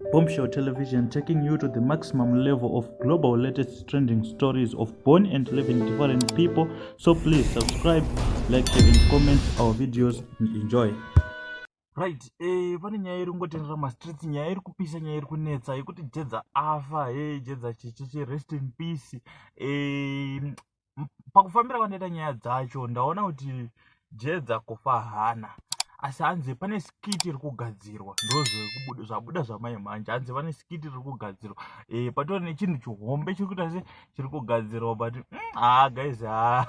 Bombshell Television taking you to the maximum level of global latest trending stories of born and living different people. So please subscribe, like, share and comment our videos and enjoy. Right, pane nyaya iri kungotenderera mastreets, nyaya iri kupisa, nyaya iri kunetsa yekuti Jedza afa. Hey, Jedza chichichi, rest in peace. Pakufambira kwandaita nyaya dzacho, ndaona kuti Jedza kufa hana, asi hanzi pane skit iri kugadzirwa. Ndozvabuda zvabuda zvamai manje, hanzi pane skit iri kugadzirwa. Patori nechinhu chihombe chiri kuita se chiri kugadzirwa, but haa guys, ha,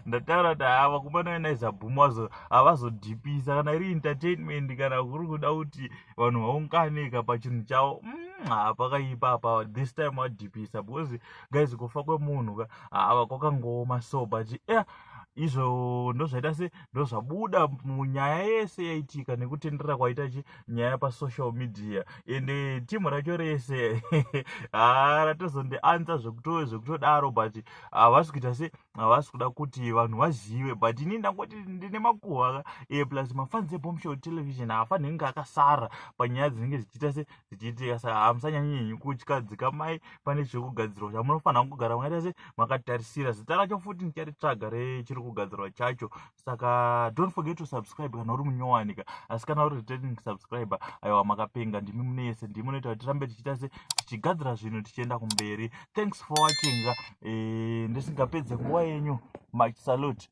ndataura kuti haa, vakomana veNaiza Boom havazodhipisa kana iri entertainment, kana kuri kuda kuti vanhu vaunganeka pachinhu chavo. Ha, pakaipa apa. This time vadhipisa because guys, kufa kwemunhu ka ava kwakangooma so, but yeah, izvo ndozvaita se ndozvabuda munyaya yese yaitika nekutendera kwaita chi nyaya pasocial media. Ende timu racho rese, ha, ratozondianza zvekutodaro, but havasi kuita se havasi kuda kuti vanhu vazive. But ini ndangoti ndine makuhwa ka, plus mafans eBombshell Television haafaniri kunge akasara panyaya dzinenge dzichiita se dzichiitika. Saka hamusanyanyi kutya, dzikamai, pane chiri kugadzirwa chamunofanira kugara makaita se makatarisira. Zita racho futi ndicharitsvaga rechiri kugadzirwa chacho. Saka don't forget to subscribe kana uri munyowanika, asi kana uri returning subscriber, aiwa, makapenga. Ndimi munese, ndimi munoita kuti tirambe tichiita se tichigadzira zvinhu, tichienda kumberi. Thanks for watching. Ndisingapedze nguva yenyu, much salute.